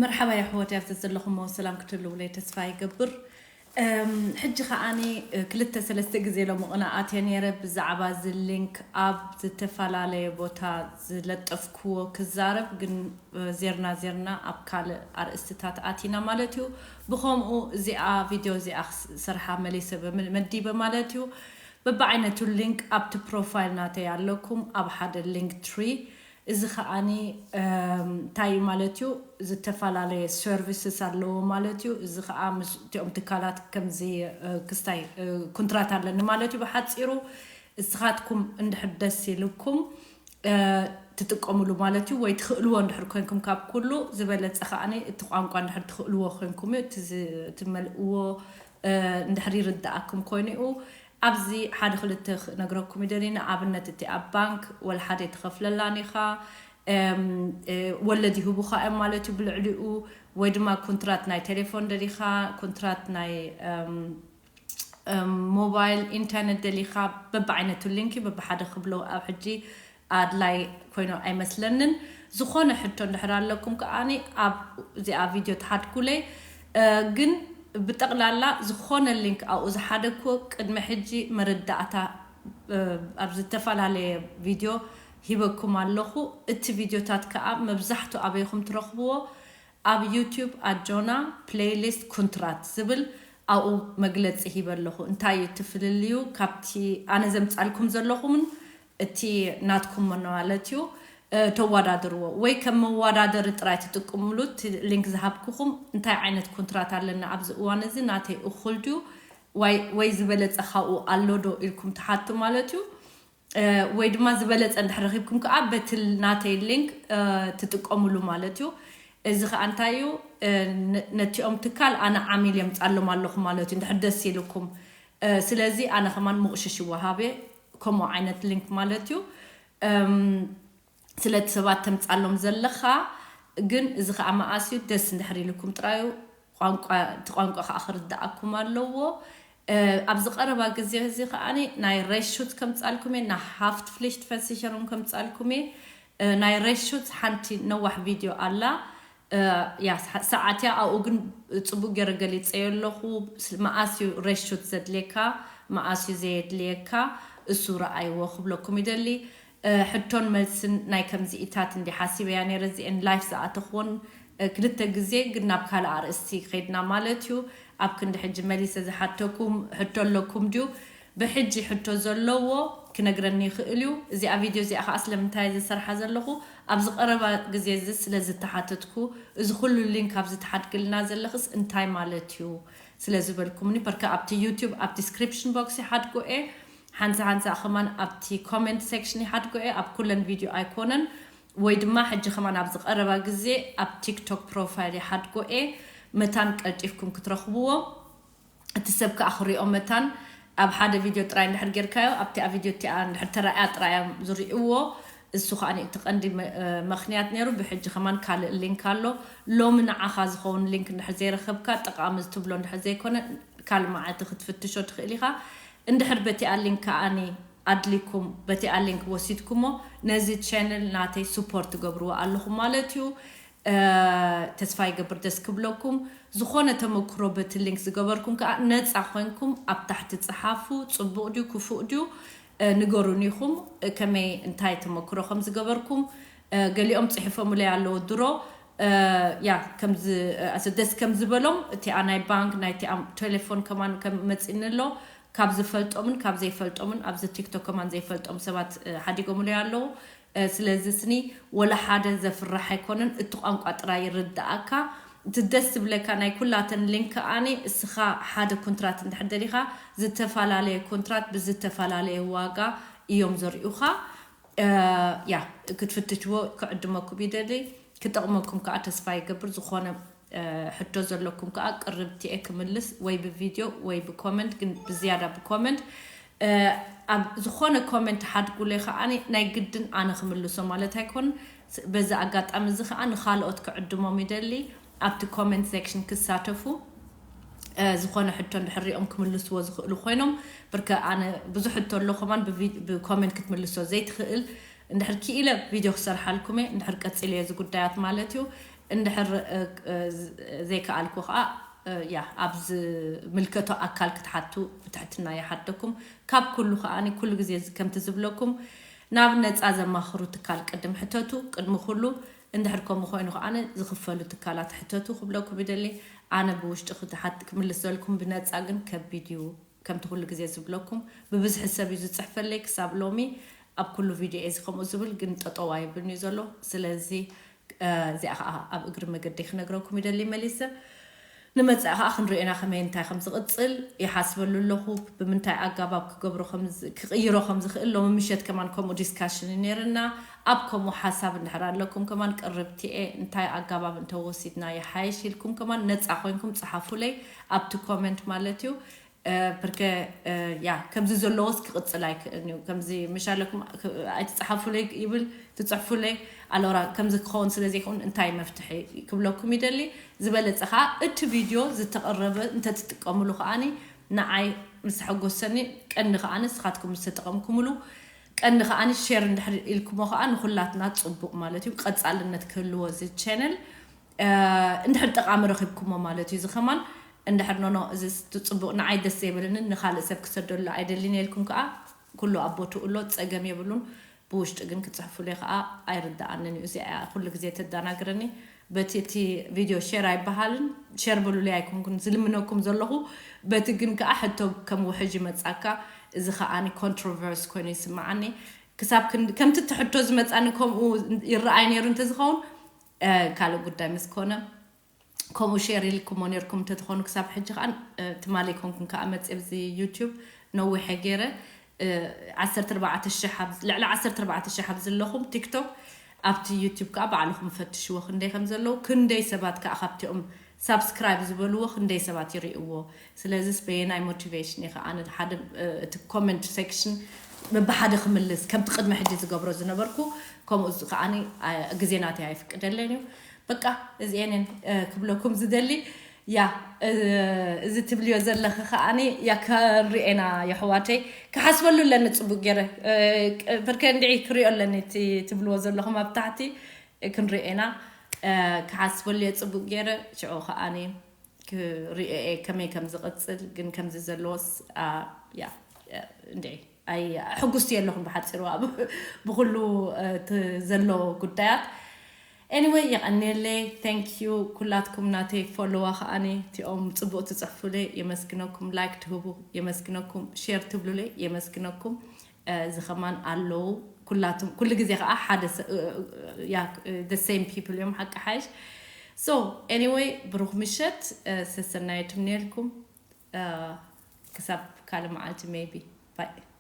መርሓባ የሕወት፣ ኣብቲ ዘለኹሞ ሰላም ክትህልውለይ ተስፋ ይገብር። እም፣ ሕጂ ከዓኒ፣ እ፣ ክልተ ሰለስተ ግዜ ሎሚ ቅነ ኣትየ ነይረ ብዛዕባ እዚ ሊንክ ኣብ ዝተፈላለየ ቦታ ዝለጠፍክዎ ክዛረብ፣ ግን፣ እ፣ ዜርና ዜርና ኣብ ካልእ ኣርእስትታት ኣቲና ማለት እዩ። ብኸምኡ እዚኣ ቪድዮ እዚኣ ክስ-፣ ስርሓ መሊሰ በም-፣ መዲበ ማለት እዩ። በብዓይነቱ ሊንክ ኣብቲ ፕሮፋይል ናተይ ኣለኩም፣ ኣብ ሓደ ሊንክ ትሪ። እዚ ከዓኒ፣ እም፣ እንታይ እዩ ማለት እዩ? ዝተፈላለየ ሰርቪስስ ኣለዎ ማለት እዩ። እዚ ከኣ ምስ እቲኦም ትካላት ከምዚ፣ እ፣ ክስታይ፣ እ፣ ኩንትራት ኣለኒ ማለት እዩ። ብሓጺሩ እስኻትኩም እንድሕር ደስ ኢልኩም፣ እ፣ ትጥቀምሉ ማለት እዩ። ወይ ትኽእልዎ እንድሕር ኮንኩም ካብ ኩሉ ዝበለጸ ከዓኒ እቲ ቋንቋ እንድሕር ትኽእልዎ ኮንኩም እዩ። እቲ ዝ-፣ ትመልእዎ፣ እ፣ እንድሕር ይርድኣኩም ኮይኑ እዩ። ኣብዚ ሓደ ክልተ ክነግረኩም ይደሊ። ንኣብነት እቲ ኣብ ባንክ ወላ ሓደ ኣይትኸፍለላን ኢኻ። እም፣ እ፣ ወለድ ይህቡኻ እዮም ማለት እዩ ብልዕሊኡ። ወይ ድማ ኩንትራት ናይ ቴሌፎን ደሊኻ፣ ኩንትራት ናይ፣ እም፣ እም፣ ሞባይል ኢንተርነት ደሊኻ፣ በብዓይነቱ ሊንክ በብሓደ ክብሎ ኣብ ሕጂ ኣድላይ ኮይኑ ኣይመስለንን። ዝኾነ ሕቶ እንድሕር ኣለኩም ከዓኒ ኣብ እዚኣ ቪድዮ ትሓድጉለይ። እ፣ ግን ብጠቕላላ ዝኾነ ሊንክ ኣብኡ ዝሓደግኩ ቅድሚ ሕጂ መረዳእታ፣ እ፣ ኣብ ዝተፈላለየ ቪድዮ ሂበኩም ኣለኹ። እቲ ቪድዮታት ከኣ መብዛሕቱ ኣበይኹም ትረኽብዎ? ኣብ ዩቲዩብ ኣጆና ፕሌይሊስት ኩንትራት ዝብል ኣብኡ መግለጺ ሂበ ኣለኹ። እንታይ እዩ እቲ ፍልልዩ ካብቲ ኣነ ዘምጻልኩም ዘለኹምን እቲ ናትኩም ማለት እዩ፣ እ፣ ተወዳድርዎ። ወይ ከም መወዳደሪ ጥራይ ትጥቀምሉ፣ እቲ ሊንክ ዝሃብኩኹም እንታይ ዓይነት ኩንትራት ኣለና ኣብዚ እዋን እዚ፣ ናተይ እኹል ድዩ ወይ፣ ወይ ዝበለጸ ካብኡ ኣሎ ዶ ኢልኩም ትሓቱ ማለት እዩ። እ፣ ወይ ድማ ዝበለጸ እንድሕር ረኺብኩም ከኣ በቲ ናተይ ሊንክ፣ እ፣ ትጥቀምሉ ማለት እዩ። እዚ ከኣ እንታይ እዩ? እ፣ ነ-፣ ነቲኦም ትካል ኣነ ዓሚል የምጻሎም ኣለኹ ማለት እዩ፣ እንድሕር ደስ ኢልኩም። እ፣ ስለዚ ኣነ ከማን ምቑሽሽ ይወሃብ እየ፣ ከምኡ ዓይነት ሊንክ ማለት እዩ። እም፣ ስለቲ ሰባት ተምጻሎም ዘለኻ፣ ግን እዚ ከኣ መኣስ እዩ? ደስ እንድሕር ኢልኩም ጥራይ እዩ። ቋንቋ፣ እቲ ቋንቋ ከኣ ክርድኣኩም ኣለዎ። እ፣ ኣብዚ ቀረባ ግዜ እዚ ከኣ ናይ ሬሹት ከምጻልኩም እየ፣ ናይ ሃፍትፍሊሽት ቨርሲሸን እውን ከምጻልኩም እየ። እ፣ ናይ ሬሹት ሓንቲ ነዋሕ ቪድዮ ኣላ። እ፣ ያ፣ ሰ-፣ ሰዓት እያ፣ ኣብኡ ግን ጽቡቅ ገይረ ገሊጸዮ ኣለኹ። ስ-፣ መኣስ እዩ ሬሹት ዘድልየካ፣ መኣስ እዩ ዘየድልየካ፣ እሱ ረኣይዎ ክብለኩም ይደሊ። እ፣ ሕቶን መልስን ናይ ከምዚኢታት እንዲ ሓሲበያ ነይረ፣ እዚኤን ላይፍ ዝኣተኽዎን፣ እ፣ ክልተ ግዜ ግን ናብ ካልእ ኣርእስቲ ከይድና ማለት እዩ። ኣብ ክንዲ ሕጂ መሊሰ ዝሓተኩም ሕቶ ኣለኩም ድዩ? ብሕጂ ሕቶ ዘለዎ ክነግረኒ ይኽእል እዩ። እዚኣ ቪድዮ እዚኣ ከኣ ስለምንታይ እየ ዝሰርሓ ዘለኹ? ኣብዚ ቀረባ ግዜ እዚ ስለ ዝተሓተትኩ፣ እዚ ኩሉ ሊንክ ኣብዚ ትሓድግልና ዘለኽስ እንታይ ማለት እዩ? ስለ ዝበልኩምኒ፣ በርካ ኣብቲ ዩቲዩብ ኣብ ዲስክሪፕሽን ቦክስ ይሓድጎ እየ። ሓንሳ ሓንሳ ከማን ኣብቲ ኮሜንት ሴክሽን ይሓድጎ እየ። ኣብ ኩለን ቪድዮ ኣይኮነን። ወይ ድማ ሕጂ ከማን ኣብዚ ቀረባ ግዜ ኣብ ቲክቶክ ፕሮፋይል ይሓድጎ እየ። መታን ቀልጢፍኩም ክትረኽብዎ። እቲ ሰብ ከኣ ክሪኦ መታን ኣብ ሓደ ቪድዮ ጥራይ እንድሕር ጌርካዮ፣ ኣብቲ ኣብ ቪድዮ እቲኣ እንድሕር ተራእያ ጥራይ እዮም ዝርእይዎ። እሱ ከኣ እቲ ቀንዲ መ-፣ እ፣ ምኽንያት ነይሩ። ብሕጂ ከማን ካልእ ሊንክ ኣሎ። ሎሚ ንዓኻ ዝኸውን ሊንክ እንድሕር ዘይረኸብካ፣ ጠቓሚ ዝትብሎ እንድሕር ዘይኮነ፣ ካልእ መዓልቲ ክትፍትሾ ትኽእል ኢኻ። እንድሕር በቲኣ ሊንክ ከኣኒ ኣድሊኩም፣ በቲኣ ሊንክ ወሲድኩሞ፣ ነዚ ቻነል ናተይ ሱፖርት ትገብርዎ ኣለኹም ማለት እዩ። እ፣ ተስፋ ይገብር ደስ ክብለኩም። ዝኾነ ተመክሮ በቲ ሊንክ ዝገበርኩም ከኣ ነጻ ኮይንኩም ኣብ ታሕቲ ጽሓፉ። ጽቡቕ ድዩ ክፉእ ድዩ፣ እ፣ ንገሩኒ ኢኹም። እ፣ ከመይ እንታይ ተመክሮ ከም ዝገበርኩም፣ እ፣ ገሊኦም ጽሒፎምለይ ኣለዉ ድሮ። እ፣ ያ፣ ከምዚ፣ እ፣ ኣሰ-፣ ደስ ከም ዝበሎም፣ እቲኣ ናይ ባንክ፣ ናይ እቲኣ ቴሌፎን ከማን ከም መጺእኒ ኣሎ። ካብ ዝፈልጦምን ካብ ዘይፈልጦምን፣ ኣብዚ ቲክቶክ ከማን ዘይፈልጦም ሰባት፣ እ፣ ሓዲጎምለይ ኣለዉ። እ፣ ስለዚ ስኒ ወላ ሓደ ዘፍርሕ ኣይኮነን። እቲ ቋንቋ ጥራይ ይርድኣካ። እቲ ደስ ዝብለካ ናይ ኩላተን ሊንክ ከኣኒ እስኻ ሓደ ኮንትራት እንድሕር ደሊኻ፣ ዝተፈላለየ ኮንትራት ብዝተፈላለየ ዋጋ እዮም ዘርእዩኻ። እ፣ ያ፣ ክትፍትሽዎ ክዕድመኩም ይደሊ። ክጠቕመኩም ከኣ ተስፋ ይገብር። ዝኾነ፣ እ፣ ሕቶ ዘለኩም ከኣ ቅርብቲ እየ ክምልስ፣ ወይ ብቪድዮ ወይ ብኮመንት፣ ግን ብዝያዳ ብኮመንት። ኣብ ዝኾነ ኮመንት ሓድጉለይ ከዓኒ ናይ ግድን ኣነ ክምልሶ ማለት ኣይኮን። በዚ ኣጋጣሚ እዚ ከዓ ንካልኦት ክዕድሞም ይደሊ ኣብቲ ኮመንት ሴክሽን ክሳተፉ። ዝኾነ ሕቶ እንድሕር ሪኦም ክምልስዎ ዝኽእሉ ኮይኖም። ብርከ ኣነ ብዙሕ ሕቶ ኣሎ ከማን ብኮመንት ክትምልሶ ዘይትኽእል እንድሕር ክኢለ ቪድዮ ክሰርሓልኩም እየ። እንድሕር ቀፂለ እዚ ጉዳያት ማለት እዩ። እንድሕር ዘይከኣልኩ ከዓ ያ ኣብ ዝምልከቶ ኣካል ክትሓቱ ብትሕትና ይሓተኩም። ካብ ኩሉ ከዓኒ ኩሉ ግዜ ከምቲ ዝብለኩም ናብ ነፃ ዘማኽሩ ትካል ቅድም ሕተቱ። ቅድሚ ኩሉ እንድሕር ከምኡ ኮይኑ ከዓኒ ዝኽፈሉ ትካላት ሕተቱ ክብለኩም ይደሊ። ኣነ ብውሽጢ ክትሓት ክምልሰልኩም ብነፃ ግን ከቢድ እዩ። ከምቲ ኩሉ ግዜ ዝብለኩም ብብዝሒ ሰብ እዩ ዝፅሕፈለይ ክሳብ ሎሚ ኣብ ኩሉ ቪድዮ እዚ ከምኡ ዝብል ግን ጠጠው ኣይብልን እዩ ዘሎ። ስለዚ እዚኣ ከዓ ኣብ እግሪ መገደይ ክነግረኩም ይደሊ መሊሰ። ንመፃኢ ከዓ ክንሪኦና ከመይ እንታይ ከም ዝቕፅል ይሓስበሉ ኣለኹ። ብምንታይ ኣጋባብ ክገብሮ ክቕይሮ ከም ዝኽእል ሎሚ ምሸት ከማን ከምኡ ዲስካሽን ነይርና። ኣብ ከምኡ ሓሳብ እንድሕር ኣለኩም ከማን ቅርብቲኤ እንታይ ኣጋባብ እንተወሲድና ይሓይሽ ኢልኩም ከማን ነፃ ኮይንኩም ፀሓፉለይ ኣብቲ ኮመንት ማለት እዩ። ብርከ ያ ከምዚ ዘለዎስ ክቕፅል ኣይክእልን እዩ። ከምዚ ምሻለኩም ኣይትፅሓፉለይ ይብል ትፅሕፉለይ ኣለራ ከምዚ ክኸውን ስለ ዘይከውን እንታይ መፍትሒ ክብለኩም ይደሊ። ዝበለፀ ከዓ እቲ ቪድዮ ዝተቐረበ እንተትጥቀምሉ ከዓኒ ንዓይ ምስ ሓጎሰኒ ቀንዲ ከዓኒ ንስኻትኩም ዝተጠቐምኩምሉ ቀንዲ ከዓኒ ሼር እንድሕር ኢልኩሞ ከዓ ንኩላትና ፅቡቕ ማለት እዩ። ቀፃልነት ክህልዎ እዚ ቻነል እንድሕር ጠቃሚ ረኺብኩሞ ማለት እዩ። እዚ ከማን እንድሕር ኖኖ እዚ ጽቡቅ ንዓይ ደስ ዘይብልንን ንካልእ ሰብ ክሰደሉ ኣይደልን ኢልኩም ከዓ ኩሉ ኣብ ቦትኡ ኣሎ፣ ጸገም የብሉን። ብውሽጢ ግን ክጽሕፉለይ ከዓ ኣይርድኣንን እዩ። እዚኣ ኩሉ ግዜ ተደናግረኒ። በቲ እቲ ቪድዮ ሼር ኣይበሃልን፣ ሼር በሉለይ ኣይኮንኩን ዝልምነኩም ዘለኹ። በቲ ግን ከዓ ሕቶ ከም ውሕጅ ይመጻካ። እዚ ከዓኒ ኮንትሮቨርስ ኮይኑ ይስምዓኒ። ክሳብ ክንድ- ከምቲ እቲ ሕቶ ዝመጻኒ ከምኡ ይረኣይ ነይሩ እንተዝኸውን ካልእ ጉዳይ ምስ ኮነ ከምኡ ሼር ኢልኩሞ ነርኩም እንተትኾኑ ክሳብ ሕጂ ከዓ ትማሊ ኮንኩም ከዓ መፅእ ብዚ ዩቲዩብ ነዊሐ ገይረ ልዕሊ ዓሰርተ ኣርባዕተ ሺሕ ኣብ ዘለኹም ቲክቶክ ኣብቲ ዩቲዩብ ከዓ ባዕልኹም ፈትሽዎ ክንደይ ከም ዘለዉ ክንደይ ሰባት ከዓ ካብቲኦም ሳብስክራይብ ዝበልዎ ክንደይ ሰባት ይርእዎ። ስለዚስ በየናይ ሞቲቬሽን እየ ከዓ ሓደ እቲ ኮመንት ሴክሽን በብሓደ ክምልስ ከምቲ ቅድሚ ሕጂ ዝገብሮ ዝነበርኩ ከምኡ ከዓ ግዜ ናተይ ኣይፍቅደለን እዩ። በቃ እዚኤንን ክብለኩም ዝደሊ ያ እዚ ትብልዮ ዘለኺ ከዓኒ ያ ከንሪኤና የሕዋተይ ክሓስበሉ ኣለኒ ፅቡቅ ገይረ ብርከ እንድዒ ክሪኦ ኣለኒ እቲ ትብልዎ ዘለኹም ኣብ ታሕቲ ክንሪኤና ክሓስበሉ እየ ፅቡቅ ገይረ ሽዑ ከዓኒ ክሪኦ እየ ከመይ ከም ዝቕፅል ግን ከምዚ ዘለዎስ ያ እንድዒ ኣይ ሕጉስቲ የለኹም ብሓፂሩ ኣብ ብኩሉ እቲ ዘሎ ጉዳያት anyway የቐንየለይ thank you ኩላትኩም ናተይ ፎሎዋ ከዓኒ እቲኦም ፅቡቅ ትፅሕፉለይ የመስግነኩም like ትህቡ የመስግነኩም share ትብሉለይ የመስግነኩም እዚ ከማን ኣለዉ ኩላትም ኩሉ ግዜ ከዓ ሓደ same people እዮም ሓቂ ሓይሽ so anyway ብሩክ ምሸት ሰሰናየትም ነርኩም ክሳብ ካልእ መዓልቲ maybe bye